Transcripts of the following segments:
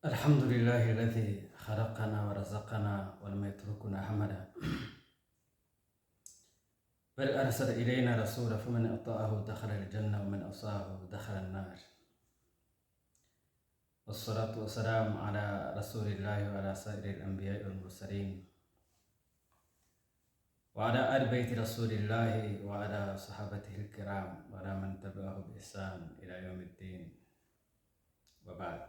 الحمد لله الذي خلقنا ورزقنا ولم يتركنا هملا، بل أرسل إلينا رسولا، فمن أطاعه دخل الجنة ومن عصاه دخل النار. والصلاة والسلام على رسول الله وعلى سائر الأنبياء والمرسلين وعلى آل بيت رسول الله وعلى صحابته الكرام وعلى من تبعه بإحسان إلى يوم الدين، وبعد،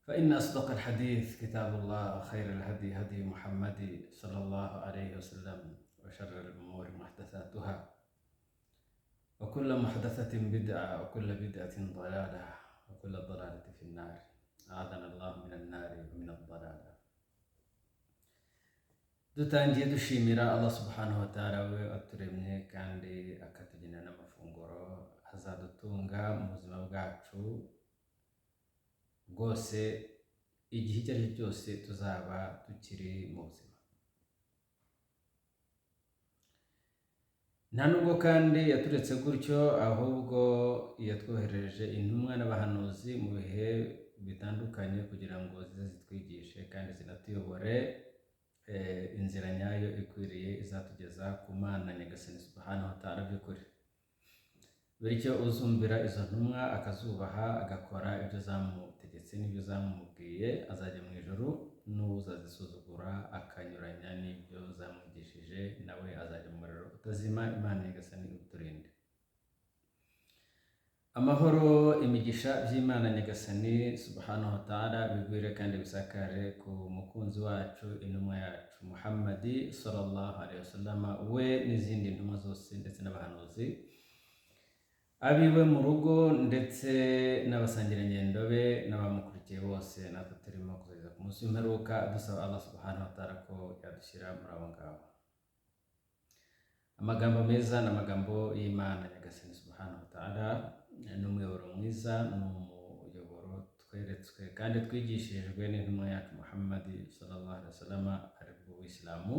فإن أصدق الحديث كتاب الله، وخير الهدي هدي محمد صلى الله عليه وسلم، وشر الأمور محدثاتها، وكل محدثة بدعة، وكل بدعة ضلالة، وكل ضلالة في النار. أعاذنا الله من النار ومن الضلالة. Dutangiye dushimira Allah subhanahu wa ta'ala, we waturemye kandi akatugenera n'amafunguro azadutunga mu buzima bwacu bwose, igihe icyo ari cyo cyose tuzaba tukiri mu buzima. Nta nubwo kandi yaturetse gutyo, ahubwo yatwoherereje intumwa n'abahanuzi mu bihe bitandukanye kugira ngo zize zitwigishe kandi zinatuyobore inzira nyayo ikwiriye izatugeza ku Mana Nyagasani subhanahu wa ta'ala by'ukuri. Bityo uzumvira izo ntumwa, akazubaha, agakora ibyo zamutegetse n'ibyo zamubwiye, azajya mu ijuru, n'uzazisuzugura akanyuranya n'ibyo zamwigishije nawe azajya mu muriro utazima. Imana Nyagasani uturinde. Amahoro, imigisha by'Imana Nyagasani subhanahu wa ta'ala bigwire kandi bisakare ku mukunzi wacu, intumwa yacu Muhammadi sallallahu alaihi wasallam, we n'izindi ntumwa zose ndetse n'abahanuzi, abiwe mu rugo ndetse n'abasangirangendo be n'abamukurikiye bose, natwe turimo kuzageza ku munsi w'imperuka, dusaba Allah subhanahu wa ta'ala ko yadushyira muri abo ngabo. Amagambo meza ni amagambo y'Imana Nyagasani subhanahu wa ta'ala, ni umuyoboro mwiza, ni umuyoboro tweretswe kandi twigishijwe n'intumwa yacu Muhammadi sallallahu alaihi wasallam, aribwo Buyisilamu.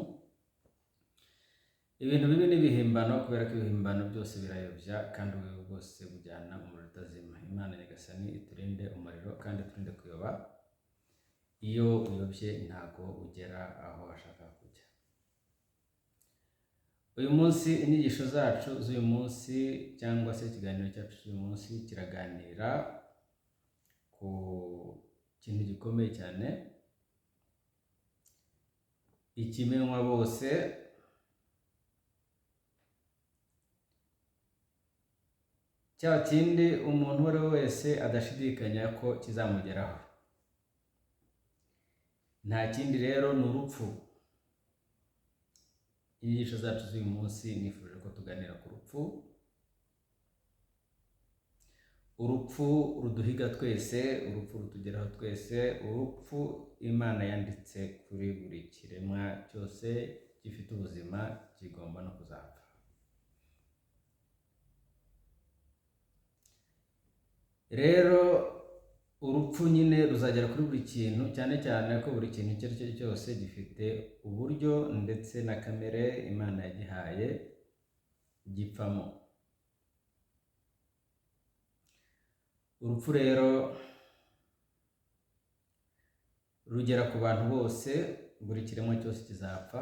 Ibintu bibi n'ibihimbano, kubera ko ibihimbano byose birayobya kandi ubuyobe bwose bujyana umuriro utazima. Imana Nyagasani iturinde umuriro kandi iturinde kuyoba. Iyo uyobye ntago ugera aho washaka kujya. Uyu munsi, inyigisho zacu z'uyu munsi cyangwa se ikiganiro cyacu cy'uyu munsi kiraganira ku kintu gikomeye cyane, ikimenywa bose, cya kindi umuntu uwo ari we wese adashidikanya ko kizamugeraho. Nta kindi rero, ni urupfu. Inyigisho zacu z'uyu munsi nifuje ko tuganira ku rupfu, urupfu ruduhiga twese, urupfu rutugeraho twese, urupfu Imana yanditse kuri buri kiremwa cyose gifite ubuzima kigomba no kuzapfa. Rero urupfu nyine ruzagera kuri buri kintu, cyane cyane ko buri kintu icyo ari cyo cyose gifite uburyo ndetse na kamere Imana yagihaye gipfamo. Urupfu rero rugera ku bantu bose, buri kiremwa cyose kizapfa.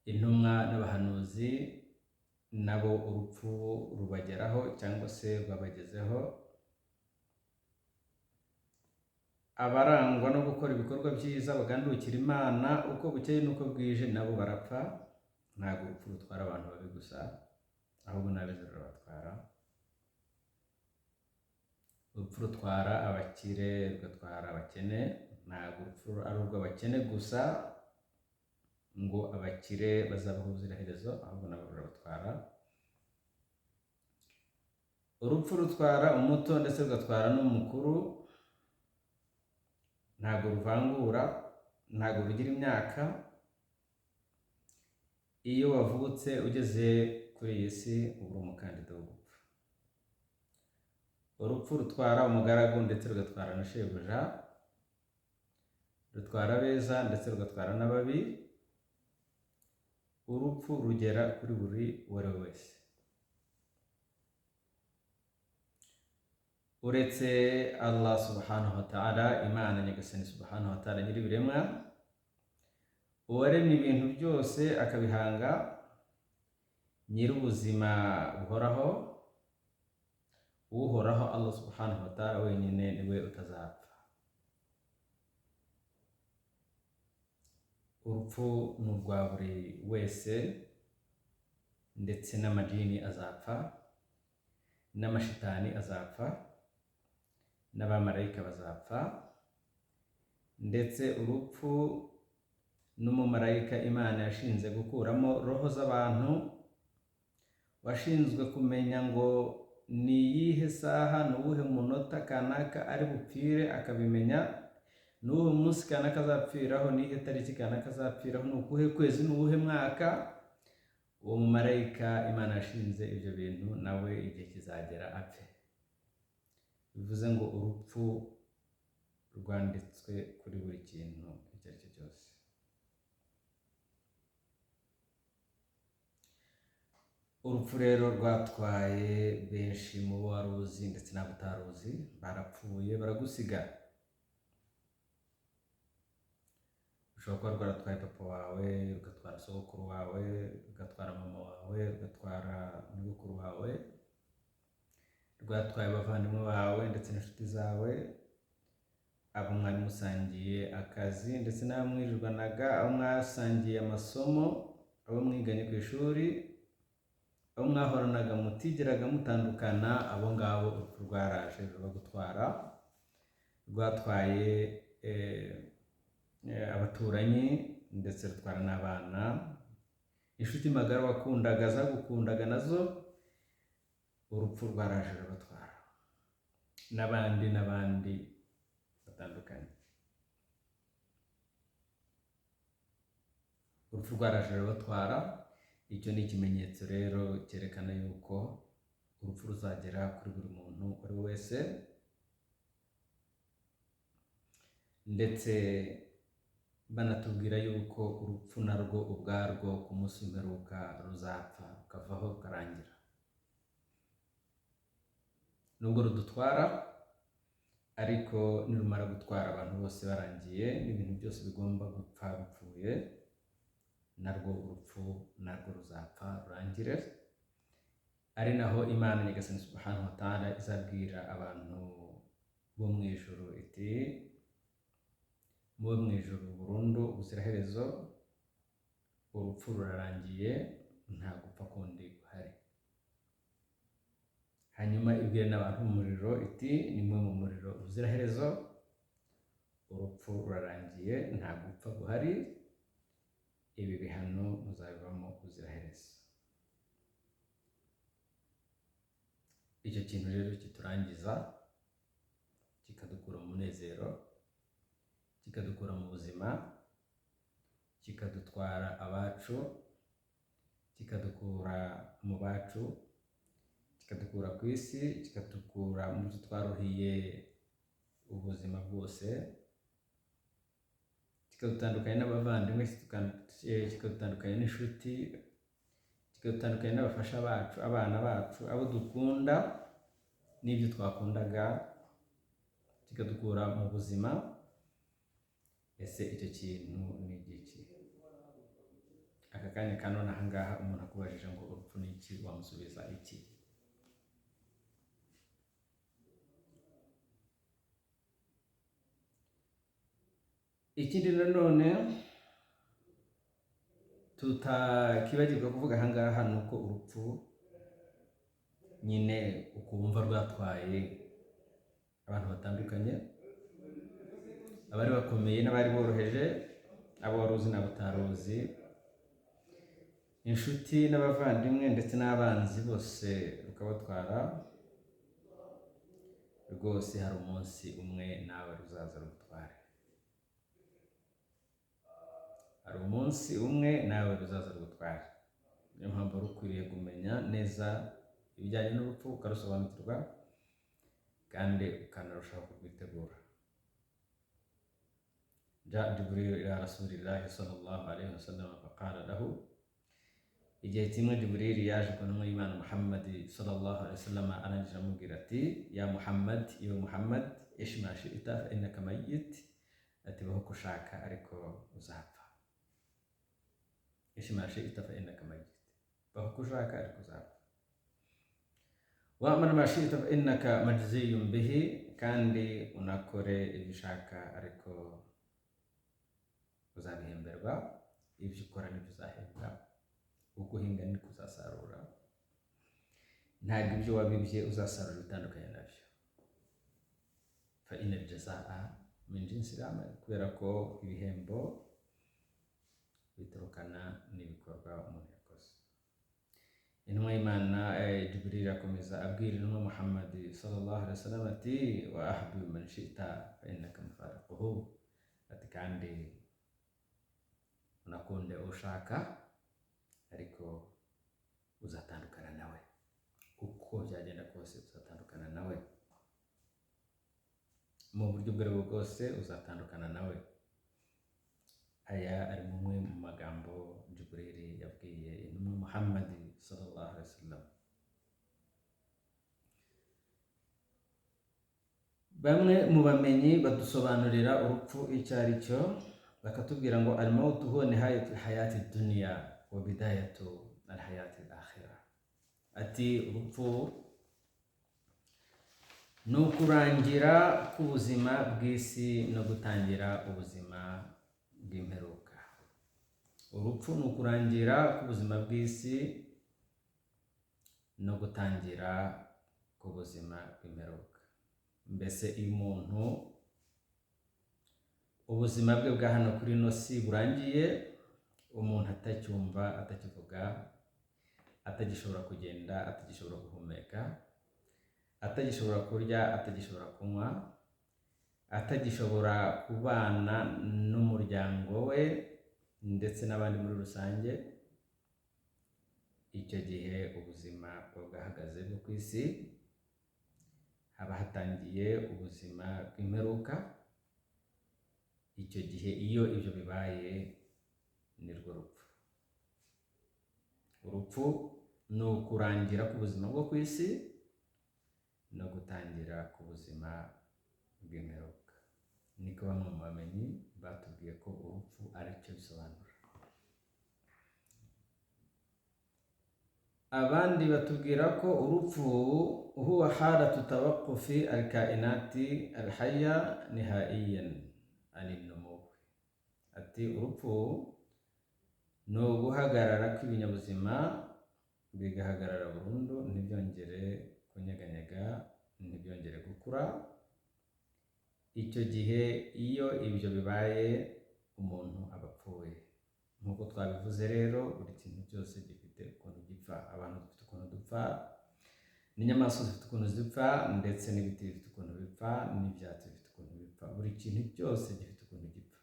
Intumwa n'abahanuzi nabo urupfu rubageraho cyangwa se rwabagezeho. Abarangwa no gukora ibikorwa byiza bagandukira Imana uko bukeye n'uko bwije nabo barapfa. Ntabwo urupfu rutwara abantu babi gusa, ahubwo n'abeza rurabatwara. Urupfu rutwara abakire, rugatwara abakene. Ntabwo urupfu ari urw'abakene gusa ngo abakire bazabaho ubuziraherezo, ahubwo nabo rurabatwara. Urupfu rutwara umuto ndetse rugatwara n'umukuru. Ntabwo ruvangura, ntabwo rugira imyaka. Iyo wavutse ugeze kuri iyi si uba uri umukandida wo gupfa. Urupfu rutwara umugaragu ndetse rugatwara na shebuja, rutwara abeza ndetse rugatwara n'ababi. Urupfu rugera kuri buri uwo ari we wese. Uretse Allah subhanahu wa ta'ala, Imana Nyagasani subhanahu wa ta'ala, nyir'ibiremwa, uwaremye ibintu byose akabihanga, nyir'ubuzima buhoraho, uhoraho Allah subhanahu wa ta'ala wenyine niwe utazapfa. Urupfu ni urwa buri wese, ndetse n'amajini azapfa, n'amashitani azapfa, n'abamarayika bazapfa, ndetse urupfu n'umumarayika Imana yashinze gukuramo roho z'abantu, washinzwe kumenya ngo ni iyihe saha, ni uwuhe munota kanaka ari bupfire, akabimenya, ni uwuhe munsi kanaka azapfiraho, ni iyihe tariki kanaka azapfiraho, ni ukuhe kwezi, ni uwuhe mwaka. Uwo mumarayika Imana yashinze ibyo bintu nawe igihe kizagera apfe. Bivuze ngo urupfu rwanditswe kuri buri kintu icyo ari cyo cyose. Urupfu rero rwatwaye benshi mu bo wari uzi ndetse n'abo utari uzi, barapfuye baragusiga. Rushobora kuba rwaratwaye papa wawe, rugatwara sogokuru wawe, rugatwara mama wawe, rugatwara nyogokuru wawe, rwatwaye abavandimwe bawe ndetse n'inshuti zawe, abo mwari musangiye akazi ndetse n'abo mwirirwanaga, abo mwasangiye amasomo, abo mwiganye ku ishuri, abo mwahoranaga mutigeraga mutandukana, abo ngabo urupfu rwaraje rurabagutwara. Rwatwaye abaturanyi ndetse rutwara n'abana, inshuti magara wakundaga zagukundaga nazo urupfu rwaraje rubatwara, n'abandi n'abandi batandukanye. Urupfu rwaraje rubatwara. Icyo ni ikimenyetso rero cyerekana yuko urupfu ruzagera kuri buri muntu uwo ari we wese, ndetse banatubwira yuko urupfu narwo ubwarwo ku munsi w'imperuka ruzapfa, rukavaho rukarangira. Nubwo rudutwara, ariko nirumara gutwara abantu bose barangiye, n'ibintu byose bigomba gupfa bipfuye, narwo urupfu narwo ruzapfa rurangire. Ari naho Imana Nyagasani subhanahu wa ta'ala izabwira abantu bo mu ijuru iti: mube mu ijuru burundu ubuziraherezo, urupfu rurarangiye, nta gupfa kundi guhari. Hanyuma ibwire n'abantu mu muriro iti: nimwe mu muriro ubuziraherezo, urupfu rurarangiye, nta gupfa guhari, ibi bihano muzabibamo ubuziraherezo. Icyo kintu rero kiturangiza, kikadukura mu munezero, kikadukura mu buzima, kikadutwara abacu, kikadukura mu bacu, kikadukura ku isi, kikadukura mu byo twaruhiye ubuzima bwose, kikadutandukanya n'abavandimwe, kikadutandukanya n'inshuti, kikadutandukanya n'abafasha bacu, abana bacu, abo dukunda n'ibyo twakundaga, kikadukura mu buzima. Ese icyo kintu ni igiki? Aka kanya ka none aha ngaha umuntu akubajije ngo urupfu ni iki, wamusubiza iki? Ikindi nanone tutakibagirwa kuvuga aha ngaha ni uko urupfu nyine ukumva rwatwaye abantu batandukanye, abari bakomeye n'abari boroheje, abo wari uzi n'abo utari uzi, inshuti n'abavandimwe ndetse n'abanzi bose rukabatwara. Rwose hari umunsi umwe nawe ruzaza rugutware. Hari umunsi umwe nawe ruzaza rugutware. Niyo mpamvu wari ukwiriye kumenya neza ibijyanye n'urupfu, ukarusobanukirwa kandi ukanarushaho kurwitegura. Jaa Jibril ila Rasulillahi sallallahu alayhi wasallam faqala lahu. Igihe kimwe Jibril yaje ku ntumwa y'Imana Muhammad Sallallahu alaihi wasallam arangije amubwira ati: "Ya Muhammad, yewe Muhammad, ish ma shi'ta fa innaka mayyit." Ati: "Baho uko ushaka, ariko uzapfa." Ish ma shi'ta fa innaka mayyit, baho uko ushaka ariko uzapfa. Wa'mal ma shi'ta fa innaka majziyun bihi, kandi unakore ibyo ushaka ariko uzabihemberwa. Ibyo ukora nibyo uzahembwa, uko uhinga niko uzasarura. Ntabwo ibyo wabibye uzasarura ibitandukanye nabyo. Fa inna jazaa min jinsi al-amal, kubera ko ibihembo biturukana n'ibikorwa umuntu yakoze. Intumwa y'Imana, Jibril akomeza abwira intumwa Muhammad sallallahu alaihi wasallam ati: "Wa ahbib man shi'ta fa innaka mufariquhu." Ati: "Kandi unakunde ushaka, ariko uzatandukana nawe. Uko byagenda kose uzatandukana nawe, mu buryo ubwo aribwo bwose uzatandukana nawe." Aya ari mumwe mu magambo Jibril yabwiye intumwa Muhammad sallallahu alaihi wasallam. Bamwe mu bamenyi badusobanurira urupfu icyo ari cyo, bakatubwira ngo: "Al-mautu huwa nihayatu hayati dunya wa bidayatu al-hayati al-akhirah." Ati: "Urupfu ni ukurangira k'ubuzima bw'isi no gutangira ubuzima bw'imperuka." Urupfu ni ukurangira k'ubuzima bw'isi no gutangira k'ubuzima bw'imperuka. Mbese iyo umuntu ubuzima bwe bwa hano kuri ino si burangiye, umuntu atacyumva, atakivuga, atagishobora kugenda, atagishobora guhumeka, atagishobora kurya, atagishobora kunywa, atagishobora kubana n'umuryango we ndetse n'abandi muri rusange, icyo gihe ubuzima buba bwahagaze bwo ku isi, haba hatangiye ubuzima bw'imperuka. Icyo gihe iyo ibyo bibaye nirwo rupfu. Urupfu ni ukurangira k'ubuzima bwo ku isi no gutangira k'ubuzima bw'imperuka. Niko bamwe mu bamenyi batubwiye ko urupfu ari cyo bisobanura. Abandi batubwira ko urupfu huwa halatu tawaqqufi alkainati alhayya nihaiyan anin-numuw. Ati: "Urupfu ni uguhagarara kw'ibinyabuzima, bigahagarara burundu, ntibyongere kunyeganyega, ntibyongere gukura." Icyo gihe iyo ibyo bibaye umuntu aba apfuye. Nk'uko twabivuze rero, buri kintu cyose gifite ukuntu gipfa. Abantu dufite ukuntu dupfa, n'inyamaswa zifite ukuntu zipfa, ndetse n'ibiti bifite ukuntu bipfa, n'ibyatsi bifite ukuntu bipfa. Buri kintu cyose gifite ukuntu gipfa.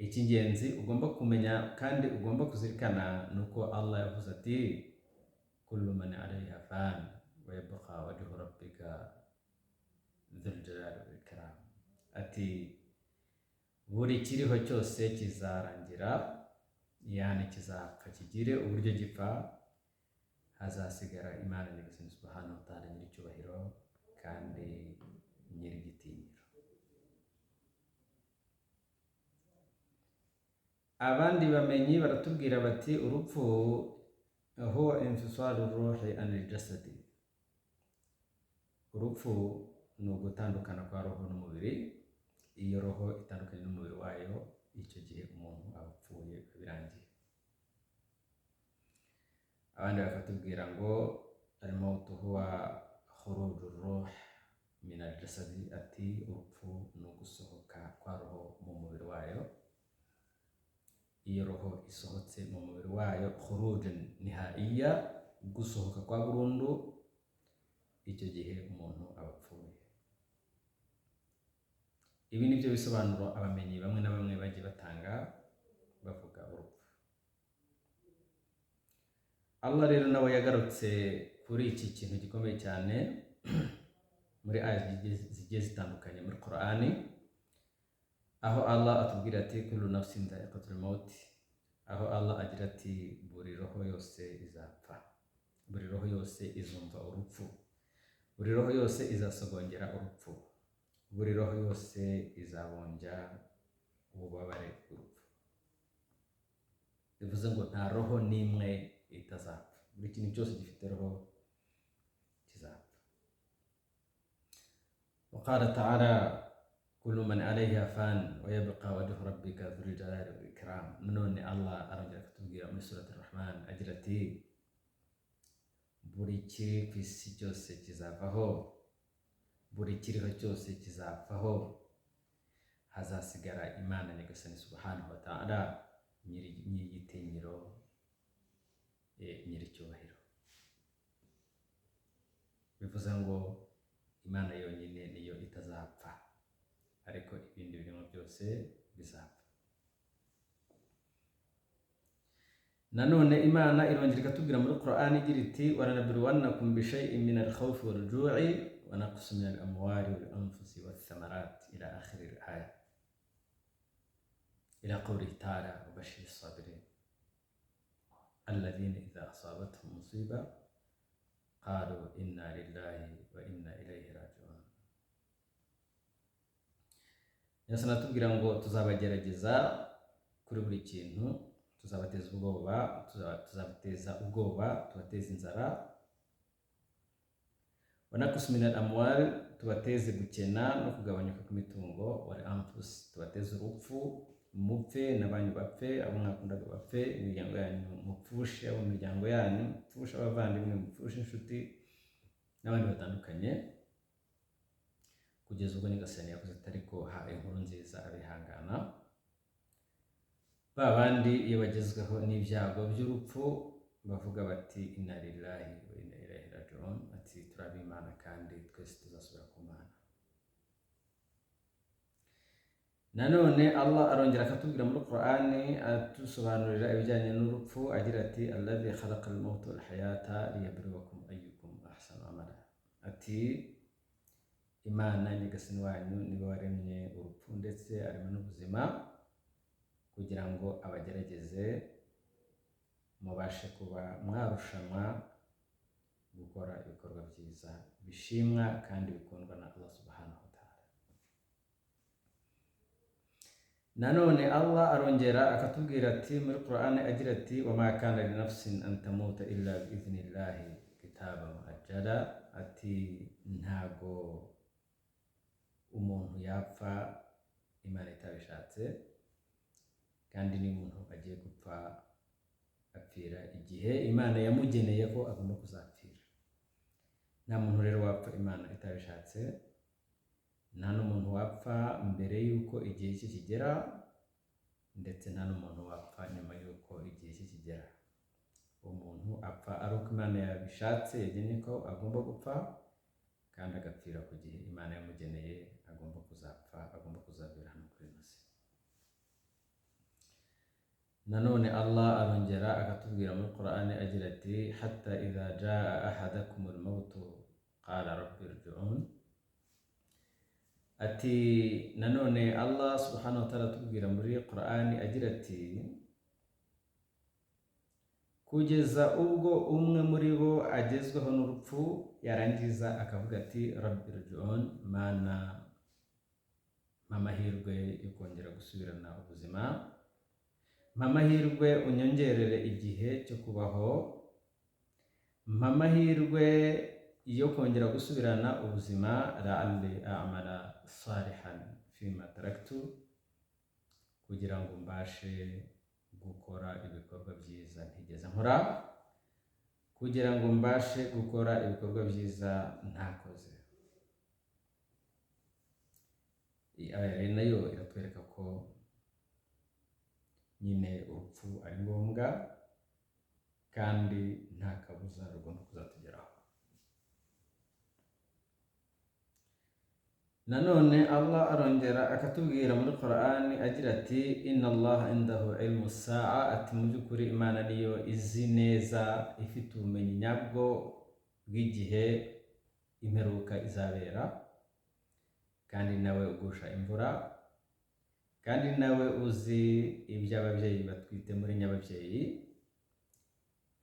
Icy'ingenzi ugomba kumenya kandi ugomba kuzirikana ni uko Allah yavuze ati: "Kullu man alayha fan wa yabqa wajhu rabbika dhul jalali wal ikram." Ati: "Buri kiriho cyose kizarangira, yani kizapfa, kigire uburyo gipfa, hazasigara Imana Nyagasani subhanahu wa ta'ala, nyiricyubahiro kandi nyirigitinyiro." Abandi bamenyi baratubwira bati: "Urupfu huwa infisalu ruhi anil jasadi." Urupfu ni ugutandukana kwa roho n'umubiri. Iyo roho itandukanye n'umubiri wayo, icyo gihe umuntu aba apfuye, birangiye. Abandi bakatubwira ngo: "Al-mautu huwa khuruju ruh min al-jasadi." Ati: "Urupfu ni ugusohoka kwa roho mu mubiri wayo." Iyo roho isohotse mu mubiri wayo, khurujan nihaiya, gusohoka kwa burundu, icyo gihe umuntu aba apfuye. Ibi ni byo bisobanuro abamenyi bamwe na bamwe bagiye batanga bavuga urupfu. Allah rero nawe yagarutse kuri iki kintu gikomeye cyane muri aya zigiye zitandukanye muri Qur'ani, aho Allah atubwira ati: "Kullu nafsin dha'iqatul maut." Aho Allah agira ati: "Buri roho yose izapfa, buri roho yose izumva urupfu, buri roho yose izasogongera urupfu, buri roho yose izabonja ububabare bw'urupfu." Bivuze ngo nta roho n'imwe itazapfa, buri kintu cyose gifite roho kizapfa. وقال تعالى: كل من عليها فان ويبقى وجه ربك ذو الجلال والإكرام. Nanone Allah arongera akatubwira muri Surati Rahman agira ati: "Buri kiri ku isi cyose kizavaho, buri kiriho cyose kizavaho, hazasigara Imana Nyagasani سبحانه وتعالى, nyir'igitinyiro, nyir'icyubahiro." Bivuze ngo Imana yonyine niyo itazapfa, ariko ibindi birimo byose bizapfa. Nanone Imana irongera ikatubwira muri Qur'an igira iti: ولنبلونكم بشيء من الخوف والجوع ونقص من الأموال والأنفس والثمرات إلى آخر الآية، إلى قوله تعالى: وبشر الصابرين الذين إذا أصابتهم مصيبة قالوا إنا لله وإنا إليه راجعون. Yesu anatubwira ngo tuzabagerageza kuri buri kintu, tuzabateza ubwoba, tuzabateza ubwoba, tubateze inzara, ونقص من الأموال, tubateze gukena no kugabanyuka kw'imitungo, والأنفس, tubateze urupfu, mupfe n'abanyu bapfe, abo mwakundaga bapfe, imiryango yanyu mupfushe, abo mu miryango yanyu mupfushe, abavandimwe mupfushe, inshuti n'abandi batandukanye, kugeza ubwo Nyagasani yavuze ati: "Ariko ha inkuru nziza abihangana, ba bandi iyo bagezweho n'ibyago by'urupfu bavuga bati: 'إنا لله وإنا إليه راجعون', ati: 'Turi ab'Imana kandi twese tuzasubira ku Mana.'" Nanone Allah arongera akatubwira muri Qur'ani, atusobanurira ibijyanye n'urupfu, agira ati: الذي خلق الموت والحياة ليبلوكم أيكم أحسن عملا. Ati: "Imana Nyagasani wanyu niwe waremye urupfu ndetse arema n'ubuzima kugira ngo abagerageze, mubashe kuba mwarushanwa gukora ibikorwa byiza bishimwa kandi bikundwa na Allah سبحانه وتعالى." Nanone Allah arongera akatubwira ati muri Qur'an agira ati: وما كان لنفس أن تموت إلا بإذن الله كتابا مؤجلا. Ati: "Ntago umuntu yapfa Imana itabishatse, kandi niyo umuntu agiye gupfa apfira igihe Imana yamugeneye ko agomba kuzapfira." Nta muntu rero wapfa Imana itabishatse, nta n'umuntu wapfa mbere y'uko igihe cye kigera, ndetse nta n'umuntu wapfa nyuma y'uko igihe cye kigera. Umuntu apfa ari uko Imana yabishatse, yagennye ko agomba gupfa, kandi agapfira ku gihe Imana yamugeneye agomba kuzapfa, agomba kuzabera hano kuri ino si. Nanone Allah arongera akatubwira muri Qur'an agira ati: حتى إذا جاء أحدكم الموت قال رب ارجعون. Ati nanone Allah سبحانه وتعالى atubwira muri Qur'an agira ati: "Kugeza ubwo umwe muri bo agezweho n'urupfu, yarangiza akavuga ati: 'رب ارجعون, Mana, mpa amahirwe yo kongera gusubirana ubuzima, mpa amahirwe unyongerere igihe cyo kubaho, mpa amahirwe yo kongera gusubirana ubuzima, لعلي أعمل صالحا فيما تركت, kugira ngo mbashe gukora ibikorwa byiza ntigeze nkora, kugira ngo mbashe gukora ibikorwa byiza ntakoze.'" Iyi aya rero nayo iratwereka ko nyine urupfu ari ngombwa kandi nta kabuza rugomba kuzatugeraho. Nanone Allah arongera akatubwira muri Qur'ani agira ati: إن الله عنده علم الساعة. Ati: "Mu by'ukuri Imana niyo izi neza, ifite ubumenyi nyabwo bw'igihe imperuka izabera, kandi nawe ugusha imvura, Kandi nawe uzi iby'ababyeyi batwite muri nyababyeyi,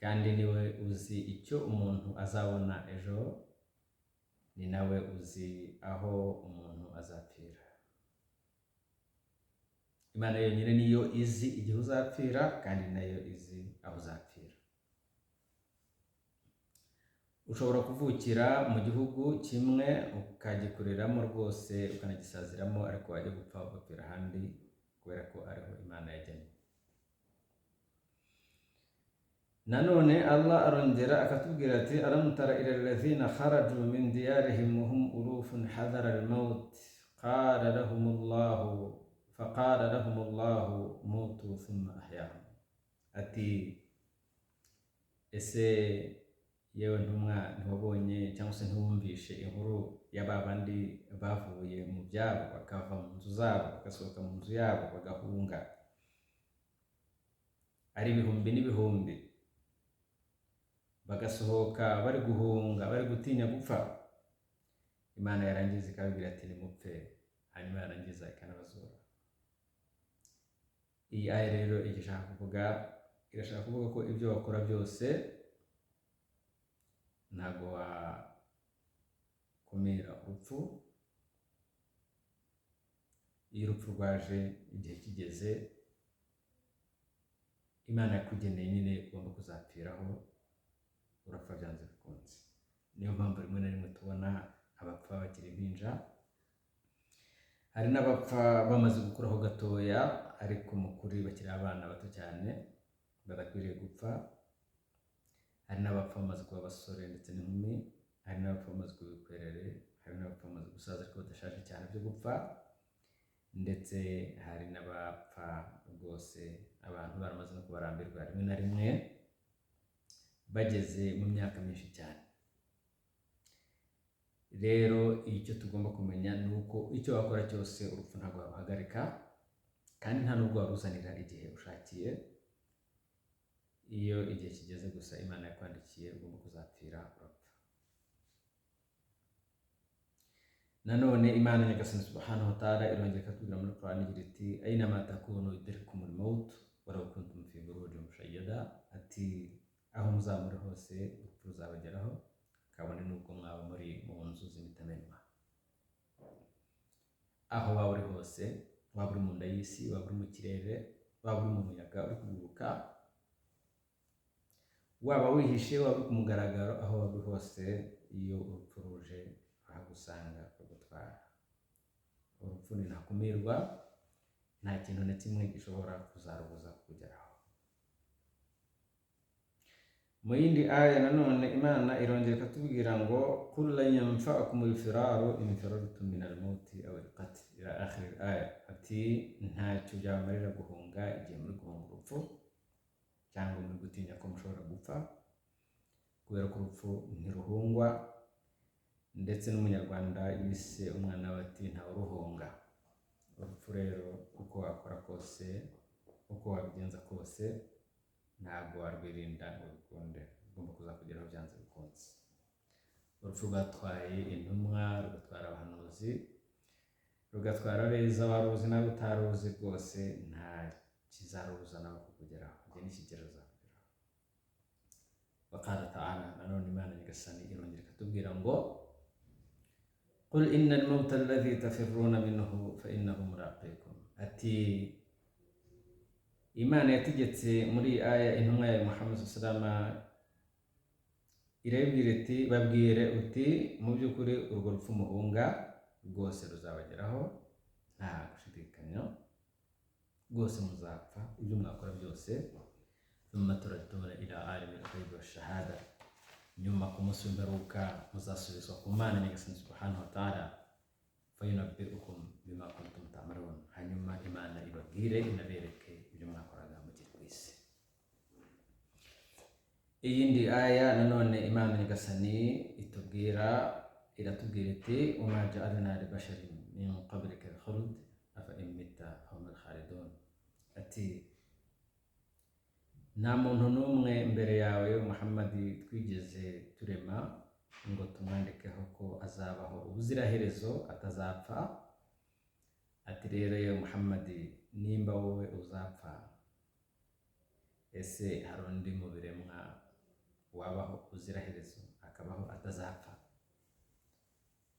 kandi niwe uzi icyo umuntu azabona ejo, ni nawe uzi aho umuntu azapfira. Imana yonyine niyo izi igihe uzapfira, kandi nayo izi aho uzapfira. Ushobora kuvukira mu gihugu kimwe ukagikuriramo rwose, ukanagisaziramo, ariko wajya gupfa ugapfira ahandi, kubera ko ariho Imana yagennye. Nanone Allah arongera akatubwira ati: "Alam tara ila alladhina kharaju min diyarihim wa hum ulufun hadara al-maut, qala lahum Allahu faqala lahum Allahu mutu thumma ahyahum." Ati: "Ese yewe ntumwa, ntiwabonye cyangwa se ntiwumvishe inkuru y'aba bandi bavuye mu byabo, bakava mu nzu zabo, bagasohoka mu nzu yabo, bagahunga ari ibihumbi n'ibihumbi, bagasohoka bari guhunga, bari gutinya gupfa? Imana yarangiza ikababwira ati: 'Nimupfe,' hanyuma yarangiza ikanabazura." Iyi aya rero icyo ishaka kuvuga, irashaka kuvuga ko ibyo wakora byose ntabwo wakumira urupfu. Iyo urupfu rwaje, igihe kigeze Imana yakugeneye nyine ugomba kuzapfiraho, urapfa byanze bikunze. Niyo mpamvu rimwe na rimwe tubona abapfa bakiri impinja, hari n'abapfa bamaze gukuraho gatoya, ariko mu kuri bakiri abana bato cyane badakwiriye gupfa. Hari n'abapfa bamaze kuba abasore ndetse n'inkumi, hari n'abapfa bamaze kuba ibikwerere, hari n'abapfa bamaze gusaza ariko badashaje cyane byo gupfa, ndetse hari n'abapfa rwose abantu baramaze no kubarambirwa, rimwe na rimwe bageze mu myaka myinshi cyane. Rero icyo tugomba kumenya ni uko icyo wakora cyose urupfu ntabwo waruhagarika, kandi nta n'ubwo waruzanira igihe ushakiye. Iyo igihe kigeze gusa Imana yakwandikiye ugomba kuzapfira, urapfa. Nanone Imana Nyagasani subhanahu wa ta'ala irongera ikatubwira muri Qur'an igira iti: "Aynama takunu yudrikumul maut walau kuntum fi burujin mushayyada." Ati: "Aho muzaba muri hose urupfu ruzabageraho, kabone n'ubwo mwaba muri mu nzu z'imitamenwa." Aho waba uri hose, waba uri mu nda y'isi, waba uri mu kirere, waba uri mu muyaga uri kuguruka, waba wihishe, waba uri ku mugaragaro, aho waba uri hose, iyo urupfu ruje ruragusanga rukagutwara. Urupfu ni ntakumirwa, nta kintu na kimwe gishobora kuzarubuza kugeraho. Mu yindi aya nanone Imana irongera ikatubwira ngo: "Qul lan yanfa'akum al-firaru in farartum min al-mauti aw al-qatl ila akhir al-aya." Ati: "Ntacyo byabamarira guhunga igihe muri guhunga urupfu cyangwa muri gutinya ko mushobora gupfa, kubera ko urupfu ntiruhungwa." Ndetse n'Umunyarwanda yise umwana we ati: "Ntawuruhunga." Urupfu rero uko wakora kose, uko wabigenza kose, ntabwo warwirinda ngo bikunde, ugomba kuzakugeraho byanze bikunze. Urupfu rwatwaye intumwa, rugatwara abahanuzi, rugatwara abeza waruzi nawe utaruzi, rwose nta kizarubuza nawe kukugeraho, igihe nikigera ruzakugeraho. Waqala ta'ala, nanone Imana Nyagasani irongera ikatubwira ngo: "Qul inna al-mawta alladhi tafirruna minhu fa innahu mulaqikum." Ati Imana yategetse muri iyi aya intumwa ya Muhammad sallallahu, irabibwira iti: "Babwire uti mu by'ukuri urwo rupfu muhunga rwose ruzabageraho nta gushidikanya, rwose muzapfa ibyo mwakora byose. Thumma turadduna ila alimi al-ghaibi wash-shahada, nyuma ku munsi w'imperuka muzasubizwa ku Mana Nyagasani subhanahu wa ta'ala, fayunabbi'ukum bima kuntum ta'malun, hanyuma Imana ibabwire inabereke ibyo mwakoraga mukiri ku isi." Iyindi aya nanone Imana Nyagasani itubwira, iratubwira iti: "Wama ja'alna li basharin min qablika al-khuld afa in mitta fahum al-khalidun." Ati: "Nta muntu n'umwe mbere yawe Muhammadi twigeze turema ngo tumwandikeho ko azabaho ubuziraherezo atazapfa. Ati rero yewe Muhammadi, nimba wowe uzapfa, ese hari undi mu biremwa wabaho ubuziraherezo, akabaho atazapfa?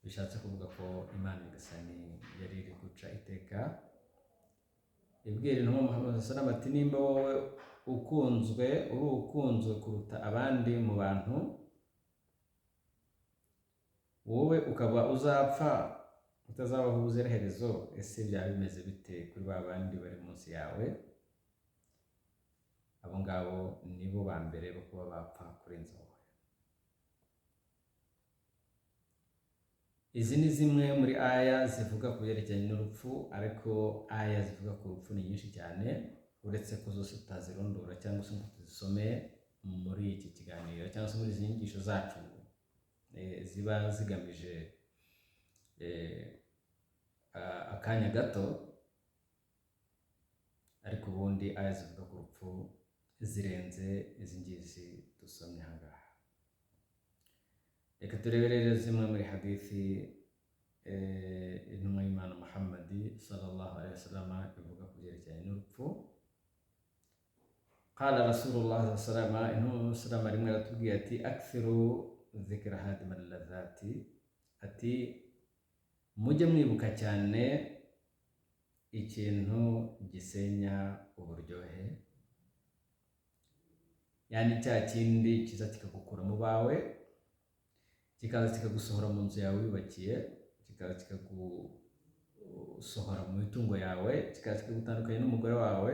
Bishatse kuvuga ko Imana Nyagasani yari iri guca iteka ibwira intumwa Muhammad sallam ati nimba wowe ukunzwe, uri ukunzwe kuruta abandi mu bantu, wowe ukaba uzapfa utazabaho ubuziraherezo, ese byaba bimeze bite kuri ba bandi bari munsi yawe? Abo ngabo nibo ba mbere bo kuba bapfa kurenza wowe. Izi ni zimwe muri aya zivuga ku byerekeranye n'urupfu, ariko aya zivuga ku rupfu ni nyinshi cyane, uretse ko zose tutazirondora cyangwa se ngo tuzisome muri iki kiganiro cyangwa se muri izi nyigisho zacu ziba zigamije akanya gato, ariko ubundi aya zivuga ku rupfu zirenze izi ngizi dusomye aha ngaha. Reka turebe rero zimwe muri hadithi intumwa y'Imana Muhammadi sallallahu alaihi wasallam ivuga ku byerekeranye n'urupfu. Qala Rasulullah sallallahu alaihi wasallam, intumwa sallam rimwe aratubwiye ati akthiru dhikra hadima ladhati, ati mujye mwibuka cyane ikintu gisenya uburyohe, yani cya kindi kiza kikagukura mu bawe, kikaza kikagusohora mu nzu yawe wiyubakiye, kikaza kikagusohora mu mitungo yawe, kikaza kikagutandukanya n'umugore wawe,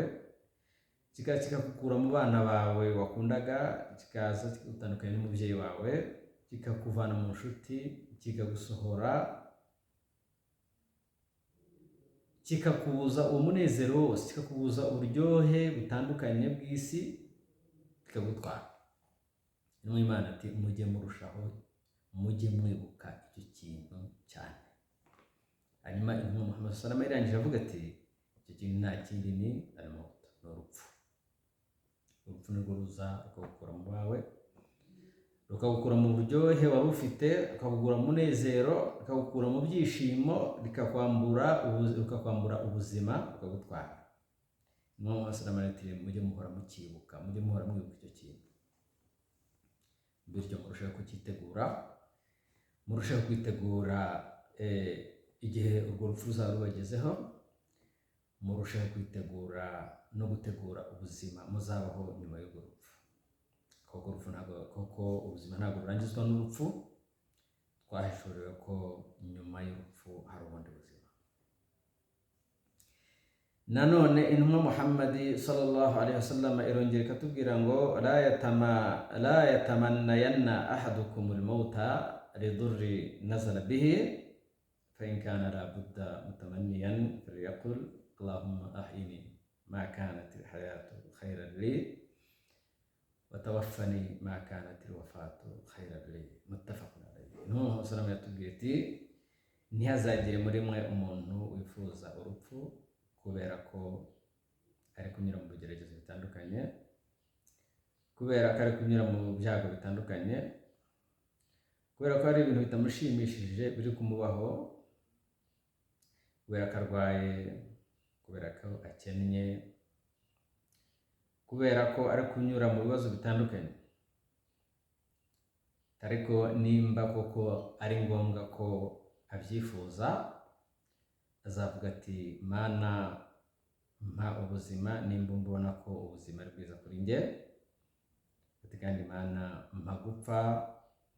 kikaza kikagukura mu bana bawe wakundaga, kikaza kikagutandukanya n'umubyeyi wawe, kikakuvana mu nshuti, kikagusohora, kikakubuza umunezero wose, kikakubuza uburyohe butandukanye bw'isi, kikagutwara. Intumwa y'Imana ati mujye murushaho, mujye mwibuka icyo kintu cyane. Hanyuma intumwa Muhammad sallallahu alaihi wasallam irangije avuga ati icyo kintu nta kindi ni al-maut, ni urupfu. Urupfu nirwo ruza rukagukura mu bawe, rukagukura mu buryohe wari ufite, rukagukura mu munezero, rukagukura mu byishimo, rukakwambura ubuzima, rukagutwara. Intumwa Muhammad sallallahu alaihi wasallam ati mujye muhora mukibuka, mujye muhora mwibuka icyo kintu, bityo murusheho kucyitegura, murusheho kwitegura igihe urwo rupfu ruzaba rubagezeho, murusheho kwitegura no gutegura ubuzima muzabaho nyuma y'urwo rupfu. Koko urupfu ntabwo, koko ubuzima ntabwo burangizwa n'urupfu, twahishuriwe ko nyuma y'urupfu hari ubundi buzima. Nanone intumwa Muhammad sallallahu alaihi wasallam irongera ikatubwira ngo la yatamannayanna ahadukum al-mauta lidurri nazala bihi fa in kana la budda mutamanniyan falyaqul allahumma ahyini ma kanat al-hayatu khayran li wa tawaffani ma kanat al-wafatu khayran li, muttafaqun alayhi. Intumwa Muhammad sallallahu alaihi wasallam yatubwiye ati ntihazagire muri mwe umuntu wifuza urupfu kubera ko ari kunyura mu bigeragezo bitandukanye, kubera ko ari kunyura mu byago bitandukanye, kubera ko hari ibintu bitamushimishije biri kumubaho, kubera ko arwaye, kubera ko akennye, kubera ko ari kunyura mu bibazo bitandukanye. Ariko nimba koko ari ngombwa ko abyifuza, azavuga ati Mana mpa ubuzima nimba mbona ko ubuzima ari bwiza kuri njye, ati kandi Mana mpa gupfa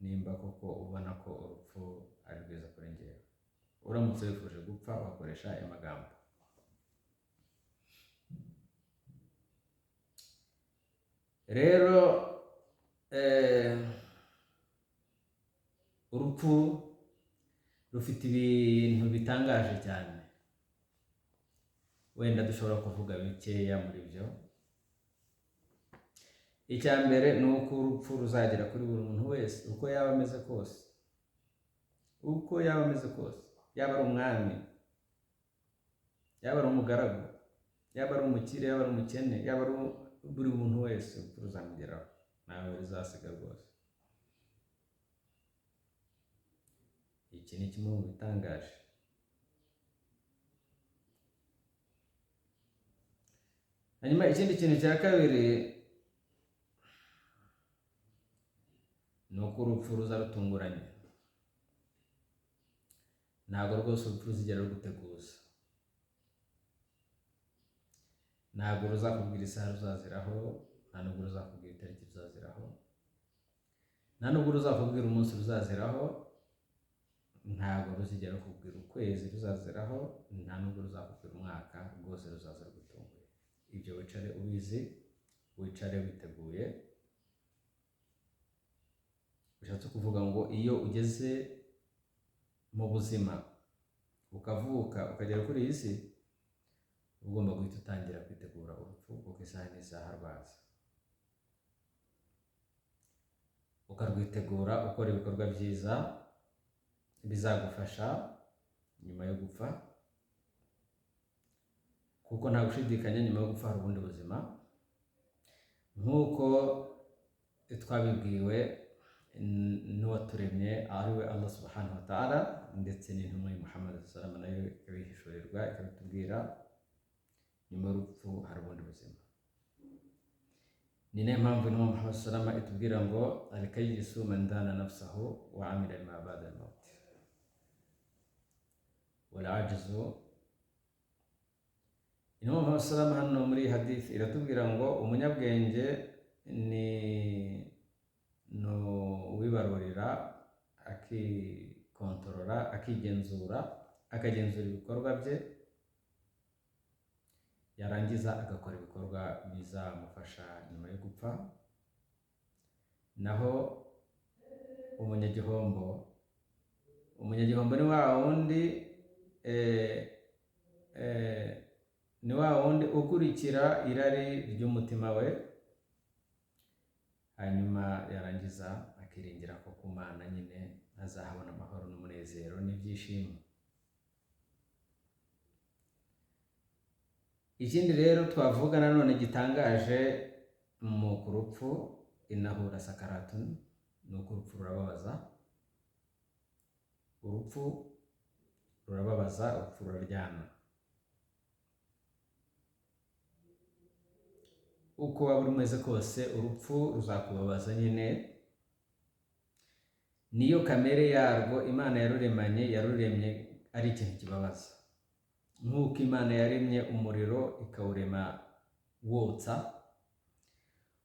nimba koko ubona ko urupfu ari rwiza kuri njye. Uramutse wifuje gupfa wakoresha aya magambo. Rero urupfu rufite ibintu bitangaje cyane, wenda dushobora kuvuga bikeya muri byo. Icya mbere ni uko urupfu ruzagera kuri buri muntu wese, uko yaba ameze kose, uko yaba ameze kose, yaba ari umwami, yaba ari umugaragu, yaba ari umukire, yaba ari umukene, yaba ari buri muntu wese, urupfu ruzamugeraho, ntawe ruzasiga rwose. Iki ni kimwe mu bitangaje. Hanyuma ikindi kintu cya kabiri ni uko urupfu ruza rutunguranye. Ntabwo rwose urupfu ruzigera ruguteguza, ntabwo ruzakubwira isaha ruzaziraho, nta nubwo ruzakubwira itariki ruzaziraho, nta nubwo ruzakubwira umunsi ruzaziraho, ntabwo ruzigera rukubwira ukwezi ruzaziraho, nta nubwo ruzakubwira umwaka, rwose ruzaza rugutunguye. Ibyo wicare ubizi, wicare witeguye. Bishatse kuvuga ngo iyo ugeze mu buzima ukavuka ukagera kuri iyi si, ugomba guhita utangira kwitegura urupfu, kuko isaha n'isaha rwaza. Ukarwitegura ukora ibikorwa byiza bizagufasha nyuma yo gupfa, kuko nta gushidikanya nyuma yo gupfa hari ubundi buzima, nk'uko twabibwiwe n'uwaturemye ari we Allah subhanahu wa ta'ala, ndetse n'intumwa ya Muhammad sallallahu alaihi wasallam nayo ikabihishurirwa ikabitubwira. Nyuma y'urupfu hari ubundi buzima. Ni nayo mpamvu intumwa Muhammad sallallahu alaihi wasallam itubwira ngo alkayisu man dana nafsahu wa amila lima ba'da al-maut wal ajizu. Intumwa Muhammad sallallahu alaihi wasallam hano muri hadith iratubwira ngo umunyabwenge ni uwibarurira, akikontorora, akigenzura, akagenzura ibikorwa bye, yarangiza agakora ibikorwa bizamufasha nyuma yo gupfa. Naho umunyagihombo ni wa wundi ni wa wundi ukurikira irari ry'umutima we, hanyuma yarangiza akiringira ko ku Mana nyine azahabona amahoro n'umunezero n'ibyishimo. Ikindi rero twavuga nanone gitangaje mu rupfu, inahura sakaratun, ni uko urupfu rurababaza. Urupfu rurababaza, urupfu ruraryana. Uko waba umeze kose urupfu ruzakubabaza nyine, niyo kamere yarwo Imana yaruremanye, yaruremye ari ikintu kibabaza. Nk'uko Imana yaremye umuriro ikawurema wotsa,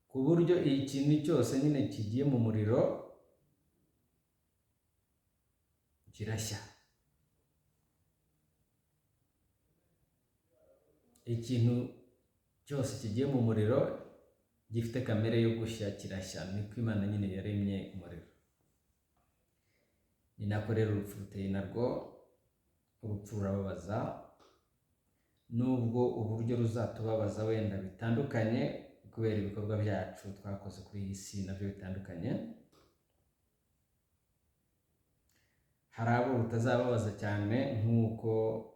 ku buryo ikintu cyose nyine kigiye mu muriro kirashya. Ikintu cyose kigiye mu muriro gifite kamere yo gushya kirashya, niko Imana nyine yaremye umuriro. Ni nako rero urupfu ruteye narwo, urupfu rurababaza, nubwo uburyo ruzatubabaza wenda bitandukanye kubera ibikorwa byacu twakoze kuri iyi si nabyo bitandukanye. Hari abo rutazababaza cyane nk'uko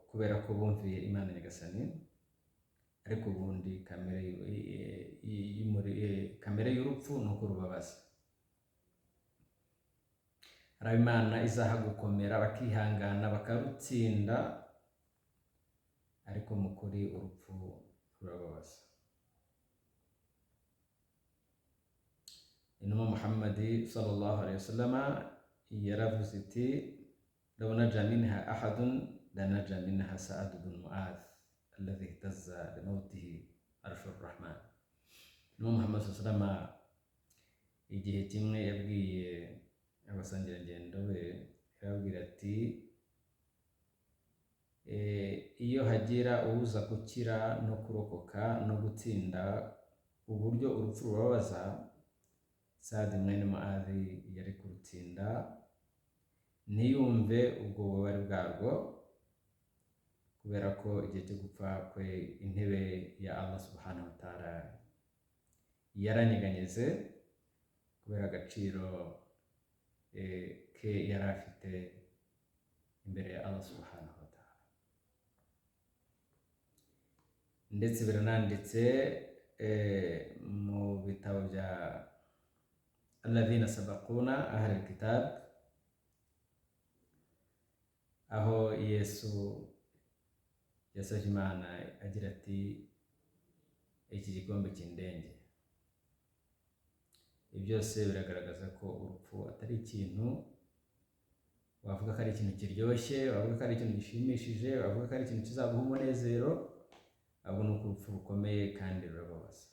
kubera ko bumviye Imana Nyagasani, ariko ubundi kamere y'urupfu ni uko rubabaza. Hari abo Imana izaha gukomera bakihangana bakarutsinda, ariko mu kuri urupfu rurababaza. Intumwa Muhammad sallallahu alaihi wasallam yaravuze iti law naja minha ahadun lanaja minha Sa'ad bin Mu'adh alladhi ihtazza limawtihi arshur rahman. Intumwa Muhammad sallallahu alaihi wasallam igihe kimwe yabwiye abasangirangendo be, yarababwira ati iyo hagira uza gukira no kurokoka no gutsinda uburyo urupfu rubabaza, Saad mwene Muadhi yari kurutsinda ntiyumve ubwo bubabare bwarwo, kubera ko igihe cyo gupfa kwe intebe ya Allah subhanahu wa ta'ala yaranyeganyeze kubera agaciro ke yari afite imbere ya Allah subhanahu wa ta'ala. Ndetse birananditse mu bitabo bya alladhina sabaquna ahli alkitab, aho Yesu yasabye Imana agira ati Iki gikombe kindenge. Ibi byose biragaragaza ko urupfu atari ikintu wavuga ko ari ikintu kiryoshye, wavuga ko ari ikintu gishimishije, wavuga ko ari ikintu kizaguha umunezero, ahubwo ni uko urupfu rukomeye kandi rurababaza.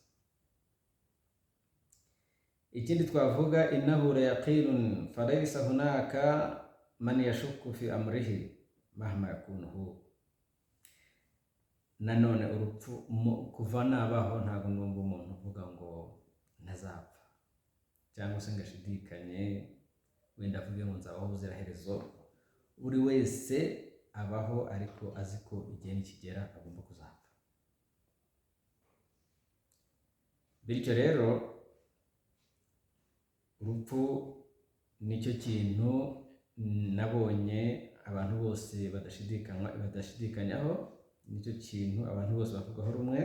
Ikindi twavuga, إنه ليقين فليس هناك من يشك في أمره مهما يكون هو. Nanone urupfu, kuva nabaho ntabwo numva umuntu uvuga ngo ntazapfa, cyangwa se ngo ashidikanye, wenda avuge ngo nzabaho ubuziraherezo. Buri wese abaho ariko azi ko igihe nikigera agomba kuzapfa. Bityo rero urupfu nicyo kintu nabonye abantu bose badashidikanyaho, nicyo kintu abantu bose bavugaho rumwe,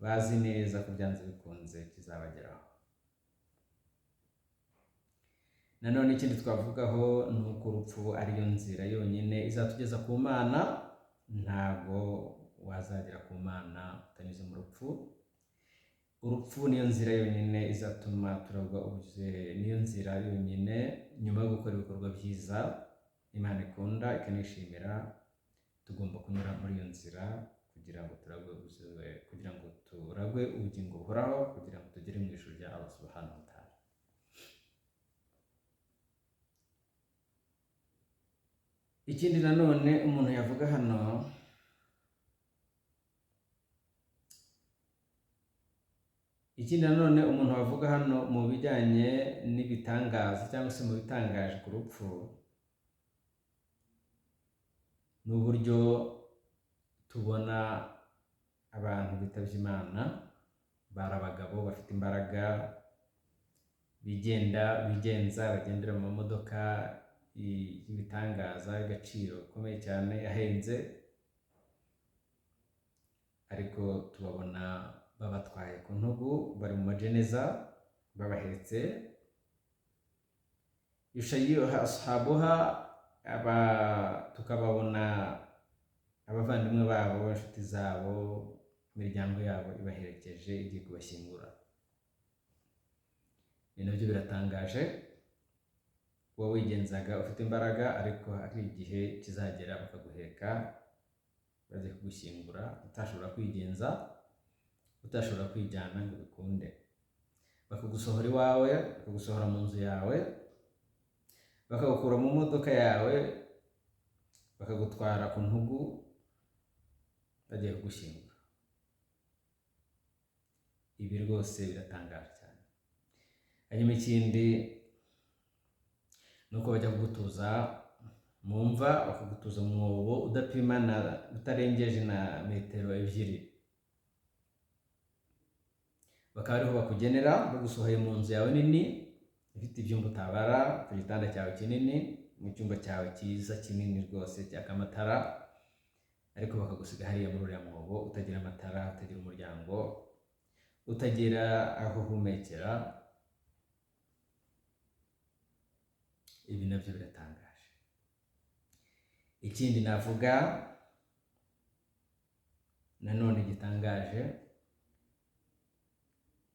bazi neza ko byanze bikunze kizabageraho. Nanone ikindi twavugaho ni uko urupfu ariyo nzira yonyine izatugeza ku Mana. Ntabwo wazagera ku Mana utanyuze mu rupfu. Urupfu niyo nzira yonyine izatuma turagwa ubuze, niyo nzira yonyine nyuma yo gukora ibikorwa byiza Imana ikunda ikanishimira, tugomba kunyura muri iyo nzira kugira ngo turagwe ubuze, kugira ngo turagwe ubugingo buhoraho, kugira ngo tugere mu ijuru rya Allah سبحانه وتعالى. Ikindi nanone umuntu yavuga hano, ikindi nanone umuntu wavuga hano mu bijyanye n'ibitangaza cyangwa se mu bitangaje ku rupfu, ni uburyo tubona abantu bitabye Imana, bari abagabo bafite imbaraga, bigenda bigenza, bagendera mu mamodoka y'ibitangaza y'agaciro gakomeye cyane ahenze, ariko tubabona babatwaye ku ntugu, bari mu majeneza babahetse, يشيعها أصحابها, aba tukababona abavandimwe babo, inshuti zabo, imiryango yabo ibaherekeje igiye kubashyingura. Ibi nabyo biratangaje. Uba wigenzaga ufite imbaraga, ariko hari igihe kizagera bakaguheka bagiye kugushyingura, utashobora kwigenza, utashobora kwijyana ngo bikunde. Bakagusohora iwawe, bakagusohora mu nzu yawe, bakagukura mu modoka yawe, bakagutwara ku ntugu bagiye kugushyingura. Ibi rwose biratangaje cyane. Hanyuma ikindi ni uko bajya kugutuza mu mva, bakagutuza mu mwobo udapima na utarengeje na metero 2, bakaba ariho bakugenera, bagusohoye mu nzu yawe nini ifite ibyumba utabara, ku gitanda cyawe kinini, mu cyumba cyawe cyiza kinini rwose cyaka amatara, ariko bakagusiga hariya muri uriya mwobo utagira amatara, utagira umuryango, utagira aho uhumekera. Ibi nabyo biratangaje. Ikindi navuga nanone gitangaje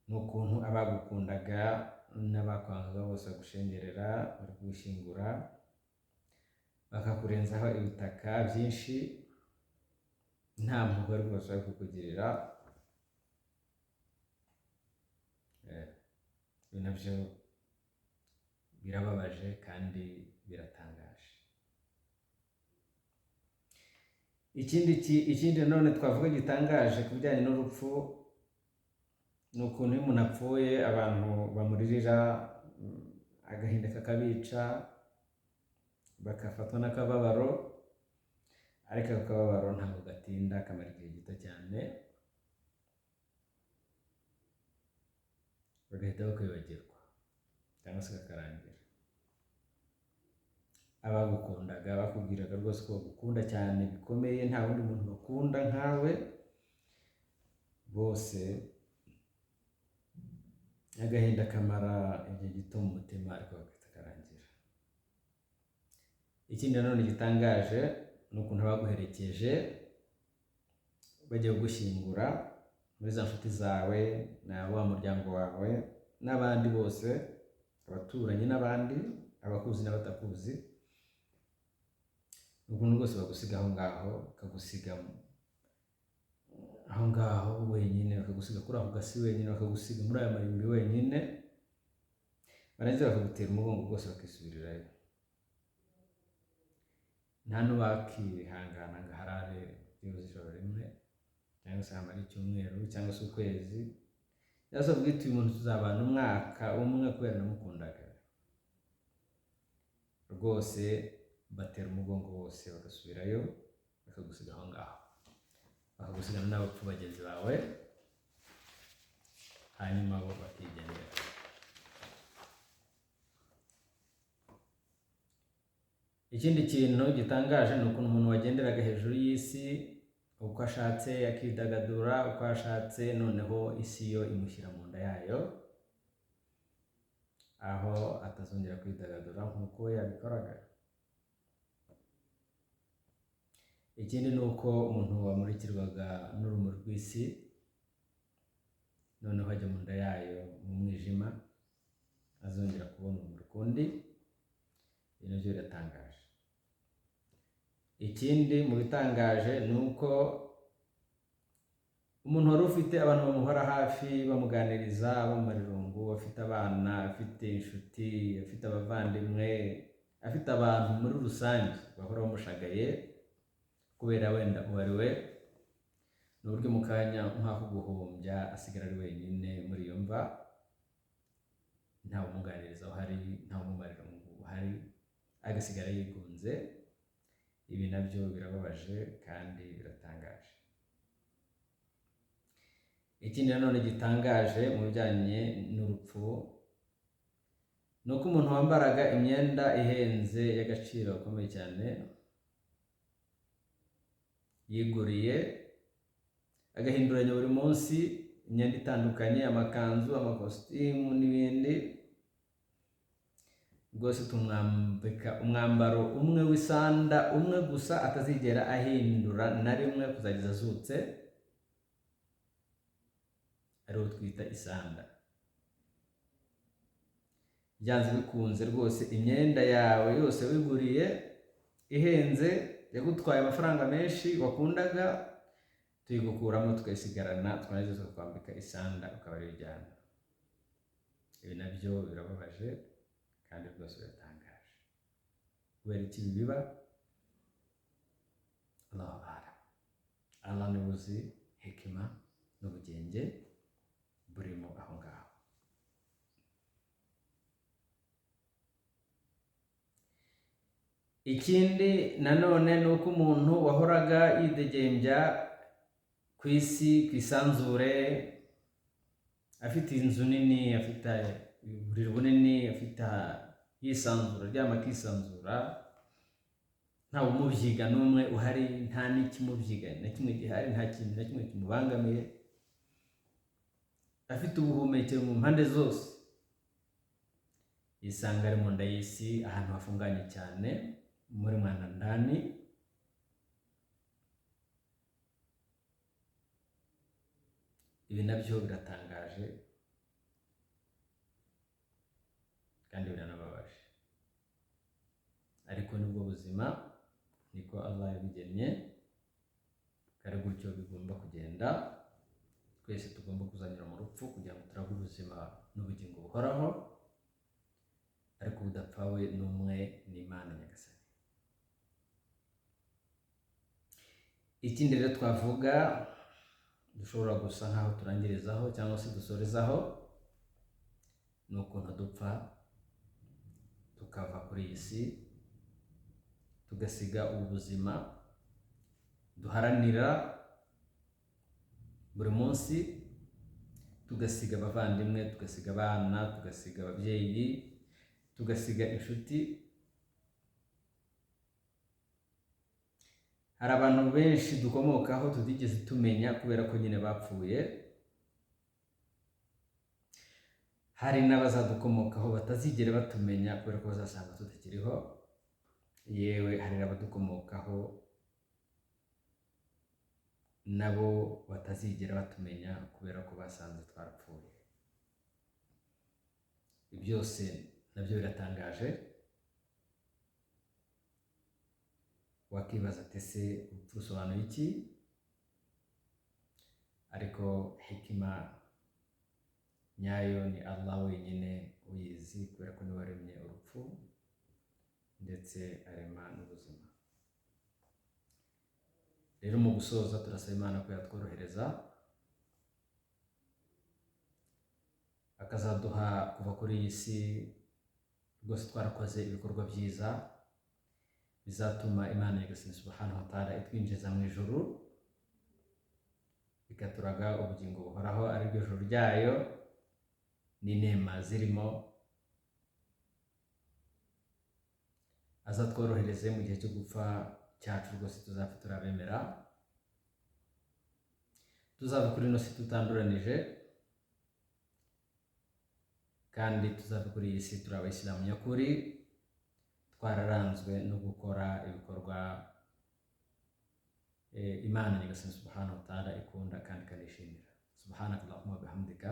ni ukuntu abagukundaga n'abakwangaga bose bagushengerera, bari kugushyingura, bakakurenzaho ibitaka byinshi, nta mpuhwe rwose bari kukugirira. Ibi nabyo birababaje kandi biratangaje. Ikindi nanone twavuga gitangaje ku bijyanye n'urupfu ni ukuntu iyo umuntu apfuye abantu bamuririra, agahinda kakabica, bakafatwa n'akababaro, ariko ako kababaro ntabwo gatinda, kamara igihe gito cyane, bagahita bakwibagirwa cyangwa se kakarangira. Abagukundaga bakubwiraga rwose ko bagukunda cyane bikomeye, nta wundi muntu bakunda nkawe, bose agahinda kamara igihe gito mu mutima, ariko bagahita karangira. Ikindi nanone gitangaje ni ukuntu abaguherekeje bagiye kugushyingura, Muri za nshuti zawe na wa muryango wawe n'abandi bose, abaturanyi n'abandi, abakuzi n'abatakuzi, ukuntu rwose bagusiga aho ngaho, bakagusiga aho ngaho wenyine, bakagusiga kuri ako gasi wenyine, bakagusiga muri aya marimbi wenyine, barangiza bakagutera umugongo rwose bakisubirirayo. Nta n'uwakihangana ngo aharare byibuze ijoro rimwe, cyangwa se hamara icyumweru, cyangwa se ukwezi, cyangwa se avuge ati uyu muntu tuzabana umwaka umwe kubera namukundaga. Rwose batera umugongo bose bagasubirayo, bakagusiga aho ngaho, bakagusigana n'abapfu bagenzi bawe, hanyuma bo bakigendera. Ikindi kintu gitangaje ni ukuntu umuntu wagenderaga hejuru y'isi uko ashatse, akidagadura uko ashatse, noneho isi yo imushyira mu nda yayo, aho atazongera kwidagadura nk'uko yabikoraga. Ikindi ni uko umuntu wamurikirwaga n'urumuri rw'isi, noneho ajya mu nda yayo mu mwijima, azongera kubona urumuri ukundi. Ibi nabyo biratangaje. Ikindi mu bitangaje ni uko umuntu wari ufite abantu bamuhora hafi, bamuganiriza, bamumara irungu, afite abana, afite inshuti, afite abavandimwe, afite abantu muri rusange bahora bamushagaye kubera wenda uwo ari we, ni uburyo mu kanya nk'ako guhumbya asigara ari wenyine muri iyo mva, ntawe umuganiriza uhari, ntawe umumara irungu uhari, agasigara yigunze. Ibi nabyo birababaje kandi biratangaje. Ikindi nanone gitangaje mu bijyanye n'urupfu ni uko umuntu wambaraga imyenda ihenze y'agaciro gakomeye cyane, yiguriye, agahinduranya buri munsi imyenda itandukanye, amakanzu, amakositimu n'ibindi, rwose tumwambika umwambaro umwe w'isanda umwe gusa atazigera ahindura na rimwe kuzageza azutse, ariwo twita isanda. Byanze bikunze rwose imyenda yawe yose wiguriye ihenze, yagutwaye amafaranga menshi wakundaga, tuyigukuramo tukayisigarana, twarangiza tukakwambika isanda ukaba ariyo ujyana. Ibi nabyo birababaje kandi rwose biratangaje. Kubera iki ibi biba? Allahu a'lam. Allah niwe uzi hekima n'ubugenge burimo aho ngaho. Ikindi nanone ni uko umuntu wahoraga yidegembya ku isi, ku isanzure, afite inzu nini, afite uburiri bunini, afite yisanzura, aryama akisanzura, ntawe umubyiga n'umwe uhari, nta n'ikimubyiga na kimwe gihari, nta kintu na kimwe kimubangamiye, afite ubuhumekero mu mpande zose, yisanga ari mu nda y'isi, ahantu hafunganye cyane, muri mwanandani. Ibi nabyo biratangaje kandi biranababaje, ariko nibwo buzima, niko Allah yabigennye, kandi gutyo bigomba kugenda. Twese tugomba kuzanyura mu rupfu kugira ngo turage ubuzima n'ubugingo buhoraho, ariko udapfa we ni umwe, ni Imana Nyagasani. Ikindi rero twavuga dushobora gusa nkaho turangirizaho cyangwa se dusorezaho, ni ukuntu dupfa tukava kuri iyi si, tugasiga ubu buzima duharanira buri munsi, tugasiga abavandimwe, tugasiga abana, tugasiga ababyeyi, tugasiga inshuti. Hari abantu benshi dukomokaho tutigeze tumenya kubera ko nyine bapfuye, hari n'abazadukomokaho batazigera batumenya kubera ko bazasanga tutakiriho, yewe hari n'abadukomokaho Nabo batazigera batumenya kubera ko basanze twarapfuye. Byose nabyo biratangaje. Wakibaza ati: "Ese urupfu rusobanuye iki?" Ariko hikima nyayo ni Allah wenyine uyizi, kubera ko niwe waremye urupfu ndetse arema n'ubuzima. Rero mu gusoza, turasaba Imana ko yatworohereza, akazaduha kuva kuri iyi si rwose twarakoze ibikorwa byiza bizatuma Imana Nyagasani subhanahu wa ta'ala itwinjiza mu ijuru, ikaturaga ubugingo buhoraho, ari ryo juru ryayo n'inema zirimo. Azatworohereze mu gihe cyo gupfa cyacu, rwose tuzapfa turabemera, tuzava kuri ino si tutanduranije, kandi tuzava kuri iyi si turi abayisilamu nyakuri, twararanzwe no gukora ibikorwa Imana Nyagasani subhanahu wa ta'ala ikunda kandi ikanishimira. Subhanaka allahumma bihamdika,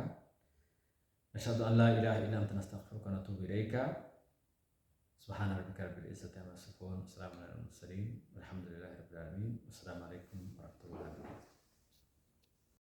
nashhadu an la ilaha illa anta, nastaghfiruka wa natubu ilayka. Subhana rabbika rabbil izzati amma yasifun, salamun alal mursalin, walhamdulillahi rabbil alamin. Wassalamu alaikum warahmatullahi wabarakatuh.